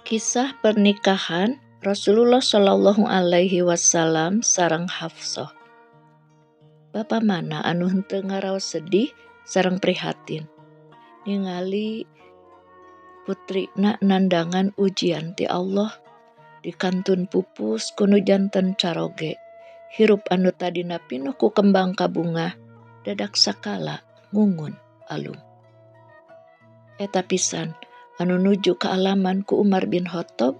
Kisah pernikahan Rasulullah Shallallahu Alaihi Wasallam sareng Hafsah. Bapa mana anu henteu ngaraos sedih sareng prihatin ningali putrina nandangan ujian ti Allah dikantun pupus ku nu janten caroge, hirup anu tadina pinuh ku kembang kabungah dadak sakala ngungun alum. Eta pisan anu nuju kaalaman ku Umar bin Khattab.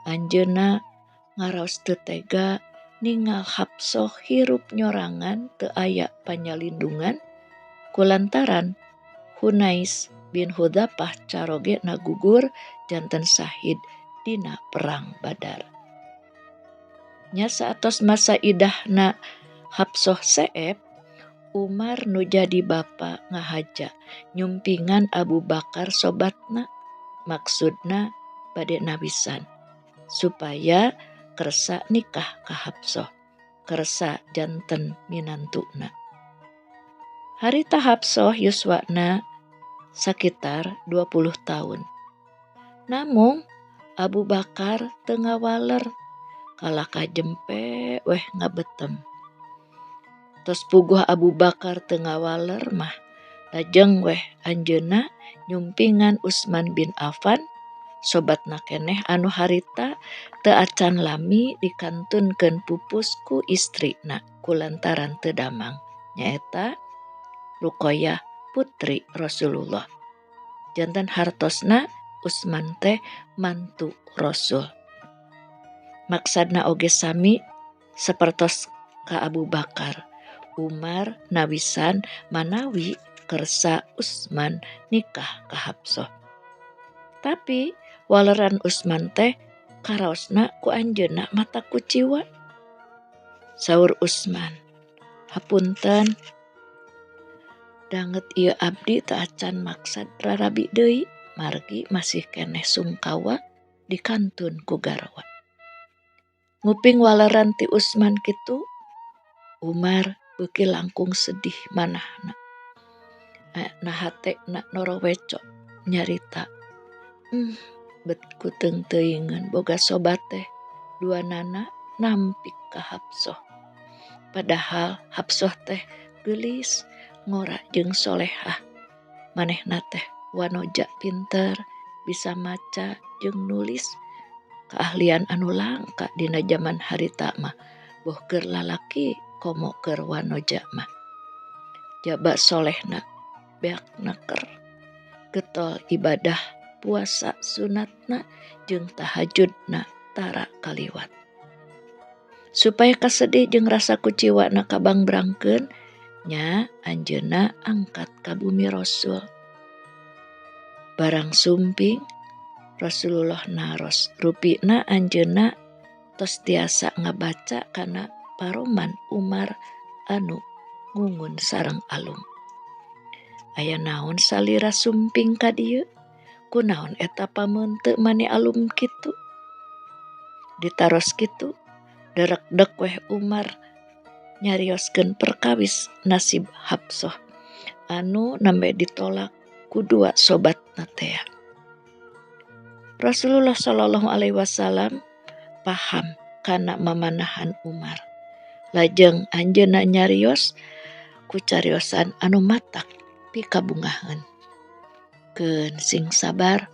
Anjeunna ngaraos teu tega ningal Hafsah hirup nyorangan teu aya panyalindungan kulantaran Hunais bin Hudzafah caroge nagugur janten sahid dina perang Badar. Nya saatos masa idahna Hafsah seep, Umar nu jadi bapa ngahaja nyumpingan Abu Bakar sobatna, maksudna bade nawisan supaya kersa nikah ka Hafsah, kersa janten minantuna. Harita Hafsah yuswana sakitar 20 tahun. Namung Abu Bakar teu ngawaler, kalah kajempe weh ngabetem. Tos puguh Abu Bakar teu ngawaler mah, lajeng weh anjeunna nyumpingan Utsman bin Affan, sobatna keneh anu harita teu acan lami dikantunkeun pupus ku istrina kulantaran teu damang, nyaeta Ruqayyah putri Rasulullah. Janten hartosna Utsman teh mantu Rasul. Maksadna oge sami sapertos ka Abu Bakar. Umar nawisan manawi kersa Utsman nikah ka Hafsah. Tapi waleran Utsman teh karaosna ku anjeunna mata kuciwa. Saur Utsman, hapunten, danget ieu abdi teu acan maksad rarabi deui, margi masih keneh sungkawa dikantun ku garwa. Nguping waleran ti Utsman kitu, Umar beuki langkung sedih manahna. Na hatena noroweco nyarita, bet ku teung-teuingeun boga sobat teh duanana nampik ka Hafsah. Padahal Hafsah teh geulis, ngora jeung solehah. Manehna teh wanoja pinter, bisa maca jeung nulis. Keahlian anu langka dina jaman harita mah, boh keur lalaki komo keur wanoja mah. Jaba solehna beak naker, getol ibadah puasa sunatna jeung tahajudna tara kaliwat. Supaya kasedih jeung rasa kuciwana kabangbrangkeun, nya anjeunna angkat ka bumi Rasul. Barang sumping Rasulullah naros, rupina anjeunna tos tiasa ngabaca kana paroman Umar anu ngungun sareng alum. Aya naon salira sumping ka dieu? Kunaon eta pameunte mani alum kitu? Ditaros kitu, derek-dek weh Umar nyarioskeun perkawis nasib Hafsah anu nembe ditolak ku dua sobatna tea. Rasulullah Shallallahu Alaihi Wasallam paham kana mamanahan Umar. Lajeng anjeunna nyarios ku cariosan anu matak pikabungaheun. Keun sing sabar,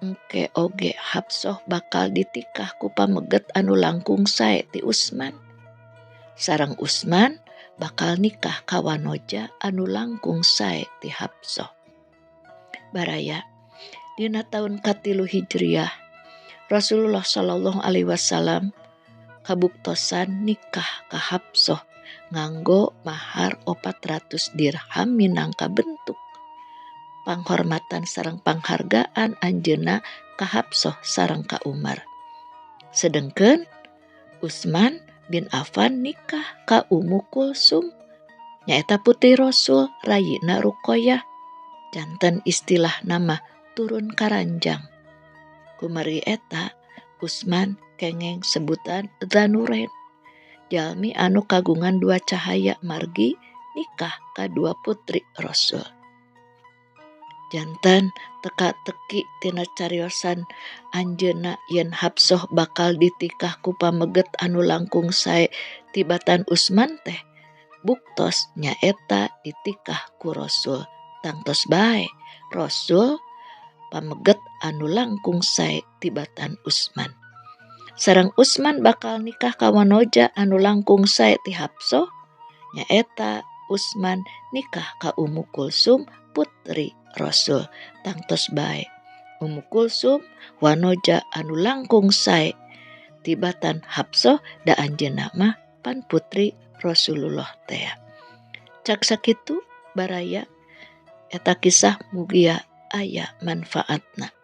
engke oge Hafsah bakal ditikah ku pameget anu langkung sae ti Utsman. Sareng Utsman bakal nikah ka wanoja anu langkung sae ti Hafsah. Baraya, dina taun katilu Hijriah, Rasulullah Shallallahu Alaihi Wasallam kabuktosan nikah ka Hafsah nganggo mahar 400 dirham minangka bentuk panghormatan sareng panghargaan anjeunna ka Hafsah sareng ka Umar. Sedengkeun Utsman bin Affan nikah ka Ummu Kulsum, nyaeta putri Rasul rayina Ruqayyah, janten istilah nama turun karanjang. Kumargi eta Utsman kengeng sebutan Dzanuren, jalmi anu kagungan dua cahaya margi nikah ka dua putri Rasul. Janten teka-teki tina cariosan anjeunna yen Hafsah bakal ditikah ku pameget anu langkung sae tibatan Usman teh buktos nyaeta ditikah ku Rasul. Tangtos bae Rasul pameget anu langkung sae tibatan Usman. Sareng Usman bakal nikah ka wanoja anu langkung sae ti Hafsah nyaeta Usman nikah ka Ummu Kulsum putri Rasul. Tangtos bae Ummu Kulsum wanoja anu langkung sae tibatan Hafsah da anjeunna mah pan putri Rasulullah teh. Cak sakitu baraya eta kisah mugia aya manfaatna.